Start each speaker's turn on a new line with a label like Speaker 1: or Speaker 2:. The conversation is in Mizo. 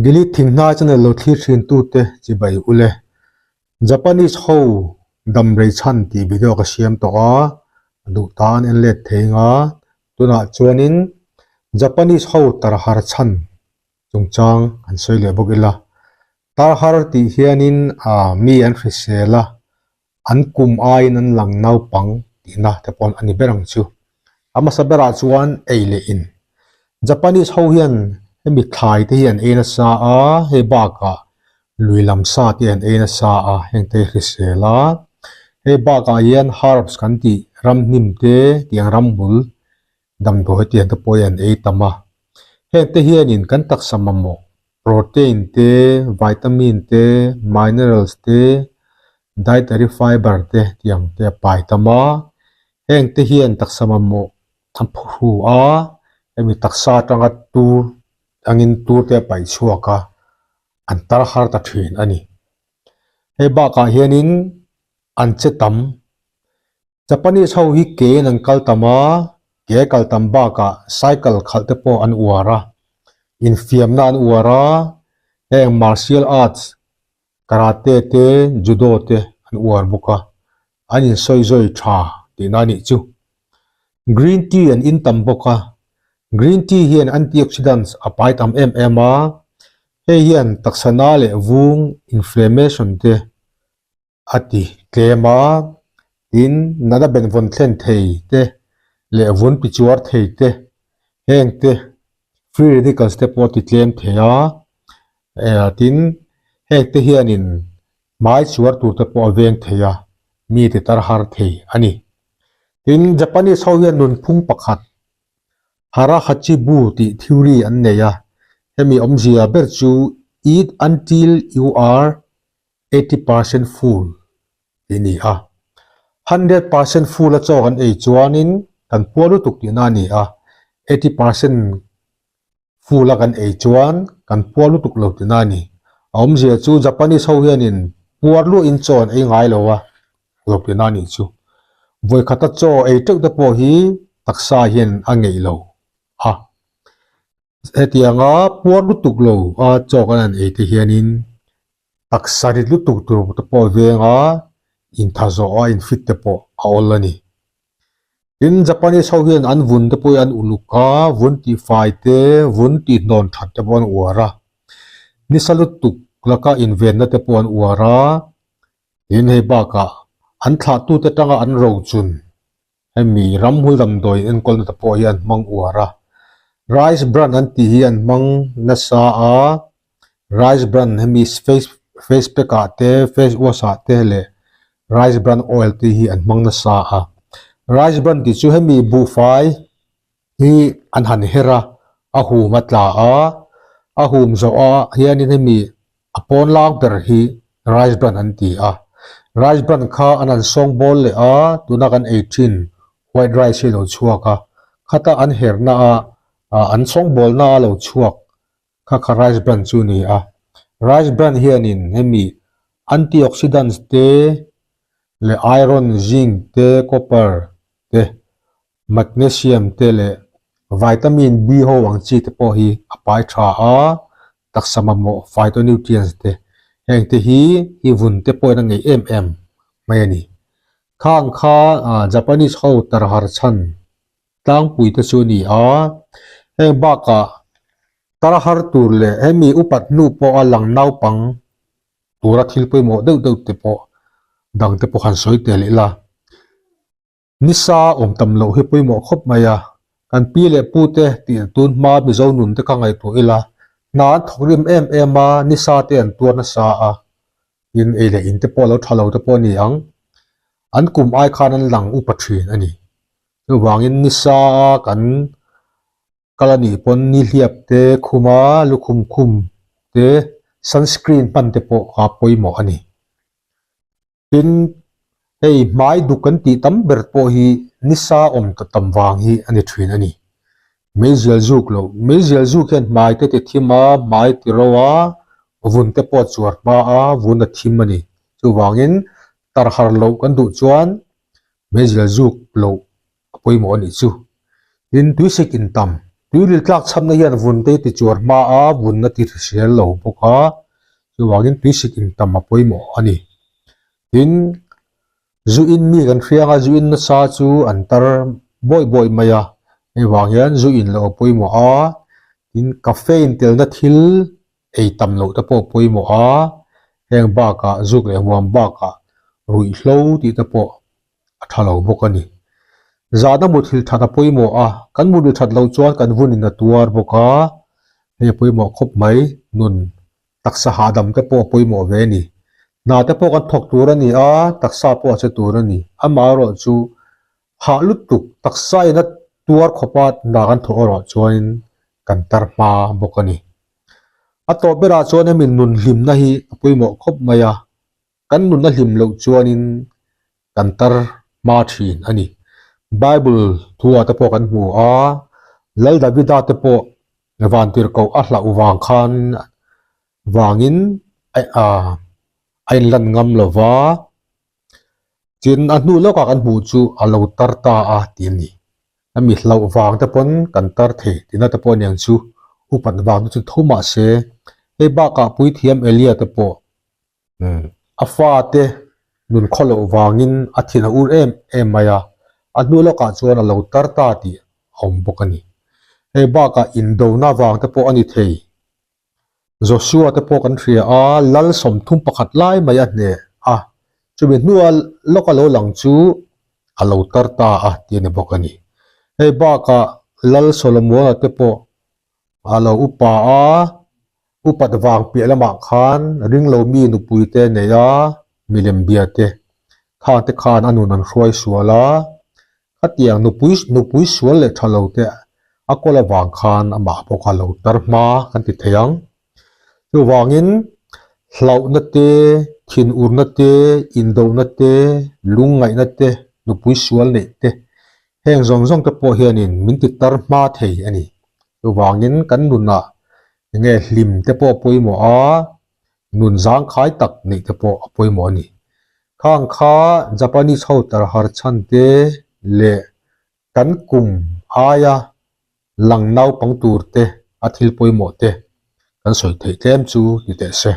Speaker 1: Gilead thinghnai channel lo thlir thin tute chibai ule. Japanese ho dam rei chhan tih video ka siam tawh a, a duh tan en let thei nga. Tunah chuanin Japanese ho tarhar chhan chungchang an sawi leh bawk ila. Tarhar tih hianin mi an hrisel a, an kum aiin an lang naupang tihna te pawh a ni ber ang chu. A hmasa berah chuan ei leh in. Japanese ho hian hemi thlai te hi an ei nasa a, hei bakah lui lam sa te an ei nasa a, heng te hi hrisel a. Hei bakah hian herbs kan tih ramhnim te tiang ramhmul damdawi tiang te pawh hi an ei tam a. Heng te hianin kan taksa mamawh protein te, vitamin te, minerals te, dietary fiber te tiang te a pai tam a. Heng te hian taksa mamawh a phuhru a, hemi taksa atanga tur angin tur te a paih chhuak a, an tar har ta thin a ni. Hei bakah hianin an che tam Japanese ho hi ke in an kal tam a, ke kal tam bakah cycle khalh te pawh an uar a, infiamna an uar a, heng martial arts, karate te, judo te an uar bawk a, an insawi zawi tha tihna a nih chu. Green tea an in tam bawk a, green tea hian antioxidants a pai tam em em a, hei hian taksa na leh vung inflammation te a ti tlem a, tin nana benvawn thlen thei te leh vun ti chuar thei te heng te free radicals te pawh a ti tlem thei a, eh tin heng te hianin hmai chuar tur te pawh a veng thei a, mi ti tar har thei a ni. Tin Japanese ho hian nunphung pakhat Hara Hachibu tih theory an nei a, hemi awmzia ber chu eat until you are 80% full tih a ni a. 100% full a chaw kan ei chuanin kan puar lutuk tihna a ni a, 80% full a kan ei chuan kan puar lutuk lo tihna a ni. A awmzia chu Japanese ho hianin puar luahin chaw an ei ngai lo a, lo tihna a nih chu. Vawikhata chaw ei teuh te pawh hi taksa hian a ngeih lo a. Hetianga puar lutuk lo a chaw kan han ei te hianin taksa rit lutuk tur te pawh a veng a, intha zawh a infit te pawh a awl a ni. Tin, Japanese ho hian an vun te pawh hi an uluk a, vun tihfai te, vun tihhnawn that te pawh an uar a. Nisa lutuk laka invenna te pawh an uar a, tin hei bakah an thlahtute tanga an rochun Hemi ramhmul damdawi enkawlna te pawh hi an hmang uar a, rice bran an tih hi an hmang nasa a, rice bran hemi face face pack ah te face wash ah te leh rice bran oil te hi an hmang nasa a, rice bran tih chu hemi buhfai hi an han her a, a hum a tla a, a hum zawh ah hianin hemi A pawn lang ber hi rice bran an ti a, rice bran kha an han sawng bawl leh a, tuna kan ei thin white rice hi a lo chhuak a, khata an herna a an sawng bawlna a lo chhuak kha kha rice bran chu a ni a. Rice bran hianin hemi antioxidants te leh iron, zinc te, copper te, magnesium te leh vitamin B ho ang chi te pawh hi a pai tha a, taksa mamawh phytonutrients te heng te hi i vun te pawhin a ngeih em em mai a ni. Khang kha Japanese ho tarhar chhan tlangpui te chu a ni a, heng bakah tarhar tur leh hemi upat hnu pawha lang naupang tura thil pawimawh deuh deuh te pawh dang te pawh han sawi tel ila. Nisa awm tam loh hi pawimawh khawp mai a, kan pi leh pu te tih tun hma Mizo nun te kha ngaihtuah ila, hna an thawk rim em em a, nisa te an tuar nasa a, tin ei leh in te pawh lo tha lo te pawh a ni ang, an kum ai khan an lang upa thin a ni. Chuvangin nisa kan kal a nih pawn nihliap te khuma lukhum khum te sunscreen hman te pawh a pawimawh a ni. Tin, hei hmai duk kan tih tam ber pawh hi nisa awm ta tam vang hi a ni thin a ni. Meizial zuk loh, Meizial zuk hian hmai te ti thim a, hmai ti ro a, vun te pawh a chuar hma a, vun a thim a ni. Chuvangin tar har loh kan duh chuan meizial zuk loh a pawimawh a nih chu. Tin, tuisik intam. Tuiril tlak chhamna hian vun te ti chuar hma a, vun a ti hrisel lo bawk a, chuvangin tuisik intam a pawimawh a ni. Tin, zu in mi kan hriang a, zu in nasa chu an tar bawi bawi mai a, hei vang hian zu in loh a pawimawh a, tin caffeine telna thil ei tam loh te pawh a pawimawh a, heng bakah zuk leh huam bakah ruihhlo tih te pawh a tha lo bawk a ni. Zahna muthilh that a pawimawh a, kan muthilh that loh chuan kan vunin a tuar bawk a, hei a pawimawh khawp mai, nun taksa hahdam te pawh a pawimawh ve a ni. Hna te pawh kan thawk tur a ni a, taksa pawh a che tur a ni. Amaherawh chu hah lutuk taksa in a tuar khawp a, hna kan thawh erawh chuanin kan tar hma bawk a ni. A tawp berah chuan hemi nun hlimna hi a pawimawh khawp mai a, kan nun a hlim loh chuanin kan tar hma thin a ni. Bible thu-ah te pawh kan hmu a, Lal Davida te pawh vantirhkoh a hlauh vang khan vangin a inlan ngam lo va, tin a hnu lawkah kan hmuh chu a lo tar ta a tih a ni. A mi hlauh vang te pawn kan tar thei tihna te pawh a niang chu upat vang te chu tho mah se, hei bakah puithiam Elia te pawh A fate nun khaw loh vangin a thin a ur em em mai a, a hnu lawkah chuan a lo tar ta tih a awm bawk a ni. Hei bakah indona vang te pawh a ni thei. Joshua te pawh kan hria a, lal 31 lai mai a hneh a, chumi hnua lawka lo lang chu a lo tar ta a tih a ni bawk a ni. Hei bakah lal Solomona te pawh a lo upa a, Upat vang piah lamah khan ringlo mi nupui te nei a, milem bia te khang te khan a nun an hruai sual a, khatiang nupui nupui sual leh tha lo te a kawl avang khan amah pawh kha lo tar hma kan ti thei ang. Chuvangin hlauhna te, thinurna te, indohna te, lungngaihna te, nupui sual neih te heng zawng zawng te pawh hianin min ti tar hma thei a ni. Chuvangin kan nunah enge hlim te pawh a pawimawh a, nun zangkhai tak neih te pawh a pawimawh a ni. Khang kha Japanese ho tarhar chhan te leh kan kum aia lang naupang tur te a thil pawimawh te kan sawi theih tlem chu ni teh se.